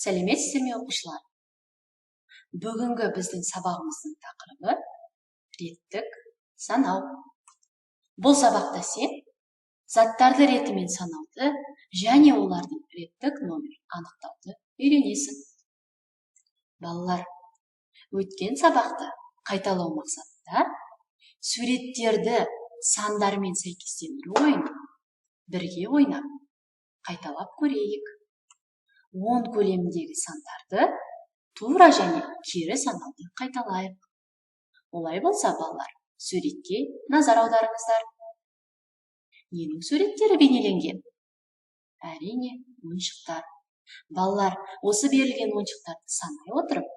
Сәлеметсіздер ме, оқушылар! Бүгінгі біздің сабағымыздың тақырыбы – реттік санау. Бұл сабақта сен заттарды ретімен санауды және олардың реттік номерін анықтауды үйренесің. Балалар, өткен сабақты қайталау мақсатында суреттерді сандармен сәйкестендіру ойынын бірге ойнап, қайталап көрейік. 10 көлеміндегі сандарды тура және кері санауды қайталайық. Олай болса, балалар, суретке назар аударыңыздар. Ненің суреттері бейнеленген? Әрине, ойыншықтар. Балалар, осы берілген ойыншықтарды санай отырып,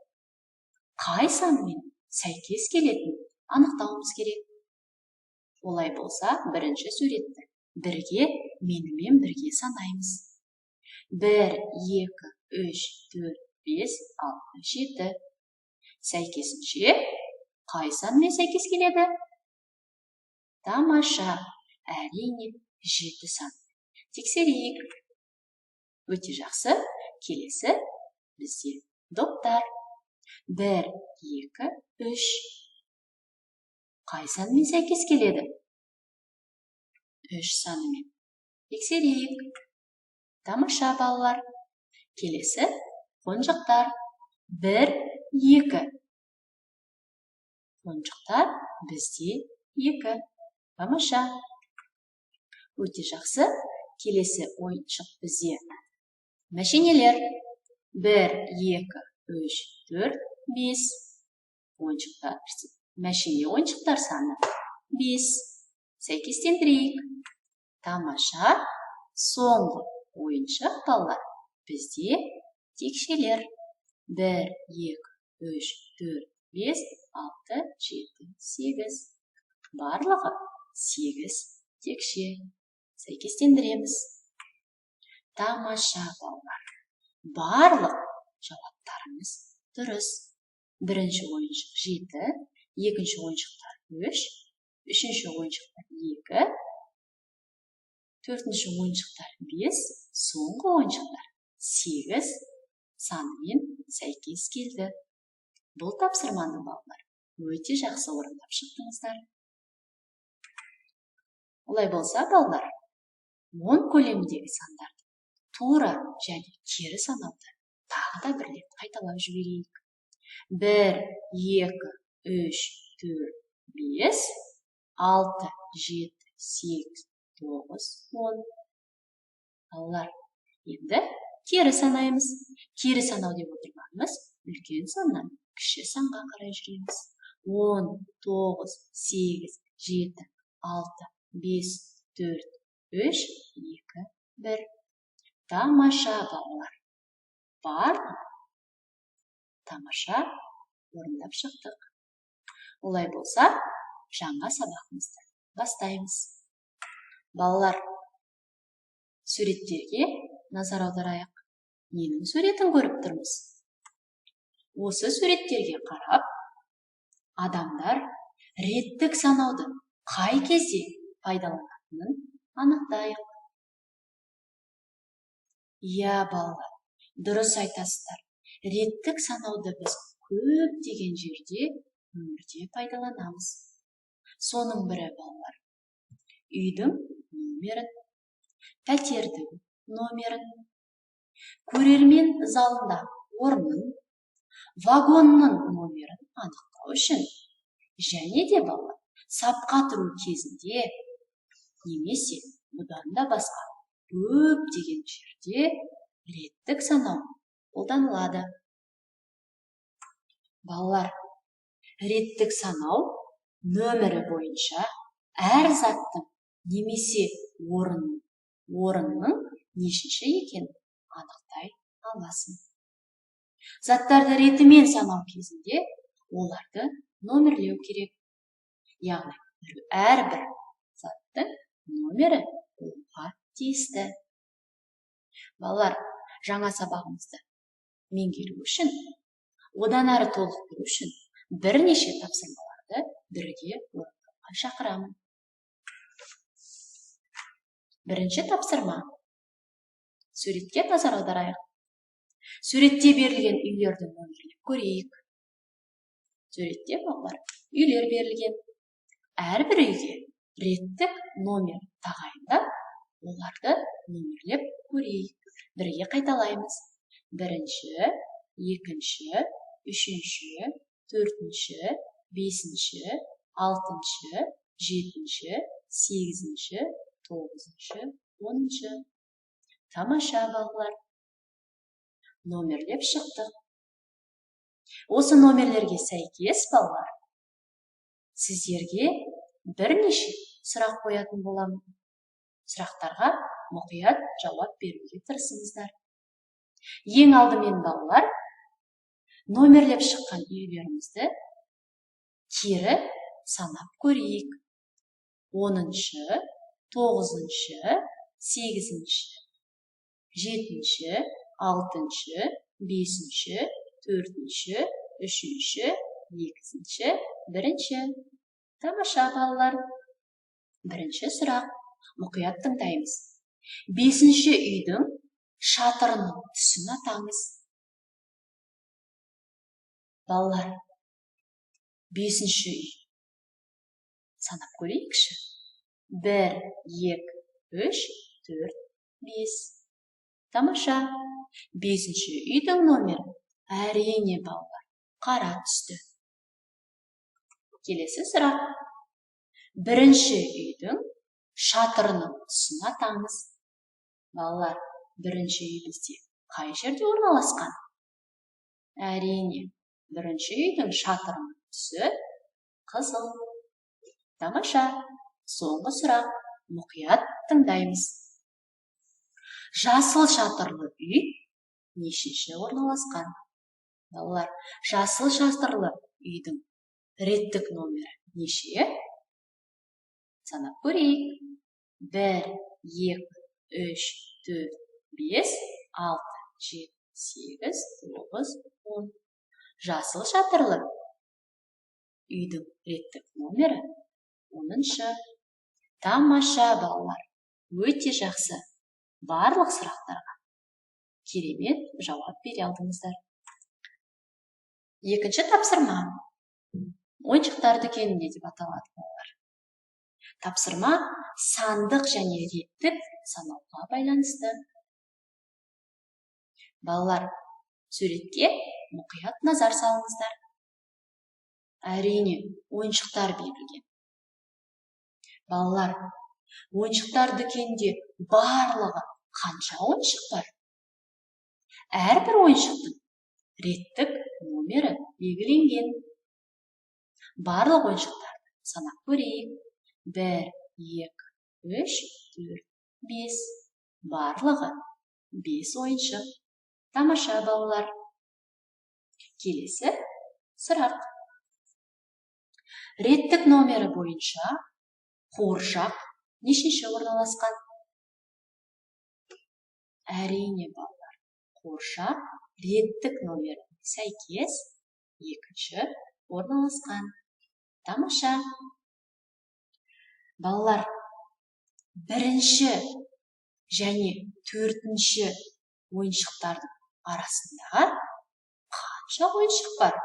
қай санмен сәйкес келетінін анықтауымыз керек. Олай болса, бірінші суретті бірге, менімен бірге санаймыз: 1, 2, 3, 4, 5, 6, 7. Сәйкесінше, қай санмен сәйкес келеді? Тамаша, әрине, 7 сан. Тексерейік. Өте жақсы. Келесі бізде доптар. 1, 2, 3. Қай санмен сәйкес келеді? 3 санымен. Тексерейік. Тамаша, балалар. Келесі қонжықтар. 1, 2. Қонжықтар бізде 2. Тамаша. Өте жақсы. Келесі ойыншық бізде мәшинелер. 1, 2, 3, 4, 5. Ойыншықтар, мәшине ойыншықтар саны 5. Сәйкестендірейік. Тамаша. Соңғы ойыншық, балалар, бізде текшелер. 1, 2, 3, 4, 5, 6, 7, 8. Барлығы 8 текше. Сәйкестендіреміз. Тамаша, балалар, барлық жауаптарыңыз дұрыс. Бірінші ойыншық 7, екінші ойыншықтар 3, үшінші ойыншықтар 2, төртінші ойыншықтар 5, соңғы ойыншықтар 8 санымен сәйкес келді. Бұл тапсырманы, балалар, өте жақсы орындап шықтыңыздар. Олай болса, балалар, 10 көлеміндегі сандарды тура және кері санауды тағы да бір рет қайталап жіберейік: 1, 2, 3, 4, 5, 6, 7, 8, 9, 10. Балалар, енді кері санаймыз. Кері санау деп отырғанымыз – үлкен саннан кіші санға қарай жүреміз: 10, 9, 8, 7, 6, 5, 4, 3, 2, 1. Тамаша, балалар, барлық тамаша орындап шықтық. Олай болса, жаңа сабағымызды бастаймыз. Балалар, суреттерге назар аударайық. Ненің суретін көріп тұрмыз? Осы суреттерге қарап, адамдар реттік санауды қай кезде пайдаланатынын анықтайық. Иә, балалар, дұрыс айтасыздар. Реттік санауды біз көптеген жерде, өмірде пайдаланамыз. Соның бірі, балалар, үйдің номерін, пәтердің номерін, көрермен залында орнын, вагонның номерін анықтау үшін және де, балалар, сапқа тұру кезінде немесе бұдан да басқа көптеген жерде реттік санау қолданылады. Балалар, реттік санау нөмірі бойынша әр заттың немесе орынның нешінші екенін анықтай аласың. Заттарды ретімен санау кезінде оларды номерлеу керек, яғни әрбір заттың номері болуға тиісті. Балалар, жаңа сабағымызды меңгеру үшін, одан әрі толықтыру үшін бірнеше тапсырмаларды бірге орындауға шақырамын. Бірінші тапсырма. Суретке назар аударайық. Суретте берілген үйлерді нөмірлеп көрейік. Суретте, балалар, үйлер берілген. Әрбір үйге реттік номер тағайындап, оларды нөмірлеп көрейік. Бірге қайталаймыз. Бірінші, екінші, үшінші, төртінші, бесінші, алтыншы, жетінші, сегізінші, тоғызыншы, оныншы. Тамаша, балалар. Номерлеп шықтық. Осы номерлерге сәйкес, балалар, сіздерге бірнеше сұрақ қоятын боламын. Сұрақтарға мұқият жауап беруге тырысыңыздар. Ең алдымен, балалар, номерлеп шыққан үйлерімізді кері санап көрейік. 10-шы, 9-шы, 8-ші, 7-ші, 6-шы, 5-ші, 4-ші, 3-ші, 2-ші, 1-ші. Тамаша, балалар. Бірінші сұрақ. Мұқият тыңдаймыз. 5-ші үйдің шатырының түсін атаңыз. Балалар, 5-ші үй. Санап көрейікші. 1, 2, 3, 4, 5. Тамаша. 5-ші үйдің номері, әрине, балалар, қара түсті. Келесі сұрақ. Бірінші үйдің шатырының түсін атаңыз. Балалар, бірінші үй бізде қай жерде орналасқан? Әрине, бірінші үйдің шатырының түсі қызыл. Тамаша. Соңғы сұрақ. Мұқият тыңдаймыз. Жасыл шатырлы үй нешінші орналасқан? Балалар, жасыл шатырлы үйдің реттік номері неше? Санап көрейік. 1, 2, 3, 4, 5, 6, 7, 8, 9, 10. Жасыл шатырлы үйдің реттік номері 10-шы. Тамаша, балалар, өте жақсы. Барлық сұрақтарға керемет жауап бере алдыңыздар. Екінші тапсырма. Ойыншықтар дүкенінде деп аталады, балалар. Тапсырма сандық және реттік санауға байланысты. Балалар, суретке мұқият назар салыңыздар. Әрине, ойыншықтар берілген. Балалар, ойыншықтар дүкенінде барлығы қанша ойыншық бар? Әрбір ойыншықтың реттік номері белгіленген. Барлық ойыншықтарды санап көрейік. 1, 2, 3, 4, 5. Барлығы 5 ойыншық. Тамаша, балалар. Келесі сұрақ. Реттік номері бойынша қуыршақ нешінші орналасқан? Әрине, балалар, қуыршақ реттік номеріне сәйкес екінші орналасқан. Тамаша. Балалар, бірінші және төртінші ойыншықтардың арасында қанша ойыншық бар?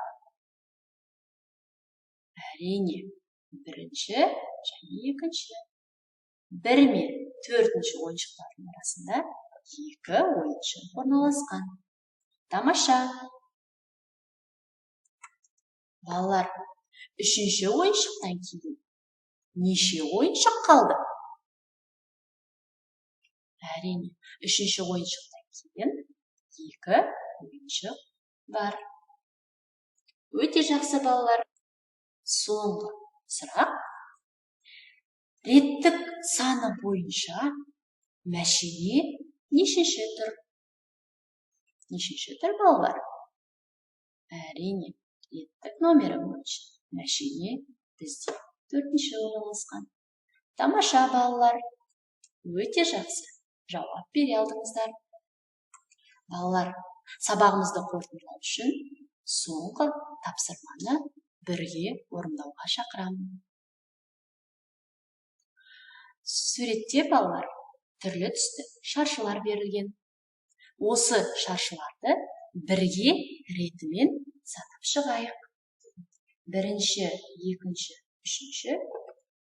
Әрине, бірінші және екінші. 1 мен төртінші ойыншықтардың арасында 2 ойыншық орналасқан. Тамаша. Балалар, үшінші ойыншықтан кейін неше ойыншық қалды? Әрине, үшінші ойыншықтан кейін 2 ойыншық бар. Өте жақсы, балалар. Соңғы сұрақ. Реттік саны бойынша мәшине нешінші тұр? Нешінші тұр, балалар? Әрине, реттік номері бойынша мәшине бізде төртінші орналасқан. Тамаша, балалар. Өте жақсы жауап бере алдыңыздар. Балалар, сабағымызды қорытындылау үшін соңғы тапсырманы бірге орындауға шақырамын. Суретте, балалар, түрлі түсті шаршылар берілген. Осы шаршыларды бірге ретімен санап шығайық. Бірінші, екінші, үшінші,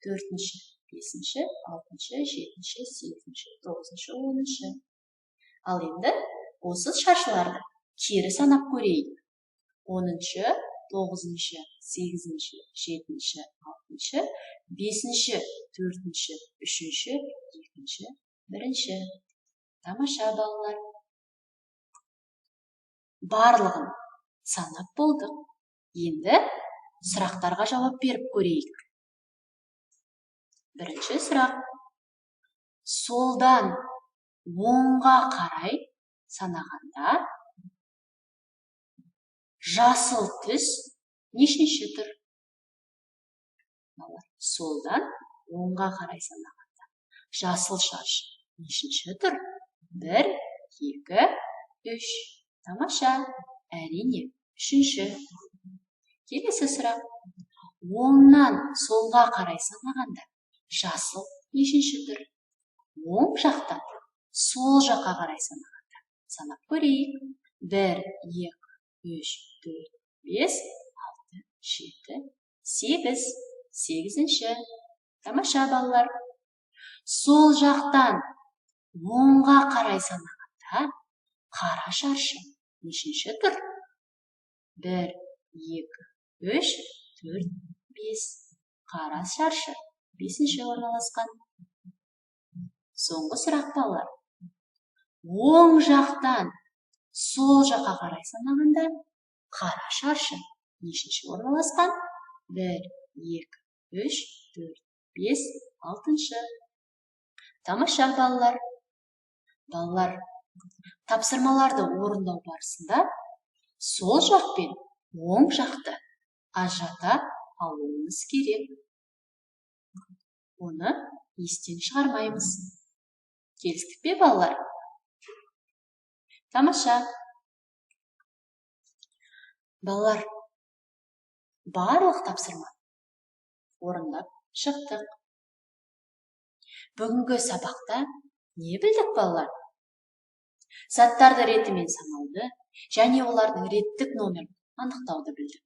төртінші, бесінші, алтыншы, жетінші, сегізінші, тоғызыншы, 10-шы. Ал енді осы шаршыларды кері санап көрейік. 10-шы, тоғызыншы, сегізінші, жетінші, алтыншы, бесінші, төртінші, үшінші, екінші, бірінші. Тамаша, балалар! Барлығын санап болдық. Енді сұрақтарға жауап беріп көрейік. Бірінші сұрақ: солдан оңға қарай санағанда, жасыл түс нешінші тұр? Балалар, солдан оңға қарай санағанда, жасыл шаршы нешінші тұр? Бір, екі, үш. Тамаша! Әрине, үшінші. Келесі сұрақ: оңнан солға қарай санағанда, жасыл нешінші тұр? Оң жақтан сол жаққа қарай санағанда, санап көрейік. Бір, екі, үш, төрт, бес, алты, жеті, сегіз. Сегізінші. Тамаша, балалар! Сол жақтан оңға қарай санағанда, қара шаршы нешінші тұр? Бір, екі, үш, төрт, бес. Қара шаршы бесінші орналасқан. Соңғы сұрақ, балалар: оң жақтан сол жаққа қарай санағанда, қара шаршы нешінші орналасқан? Бір, екі, үш, төрт, бес, алтыншы. Тамаша, балалар! Балалар, тапсырмаларды орындау барысында сол жақ пен оң жақты ажырата алуымыз керек. Оны естен шығармаймыз. Келістік пе, балалар? Тамаша! Балалар, барлық тапсырма орындап шықтық. Бүгінгі сабақта не білдік, балалар? Заттарды ретімен санауды және олардың реттік номерін анықтауды білдік.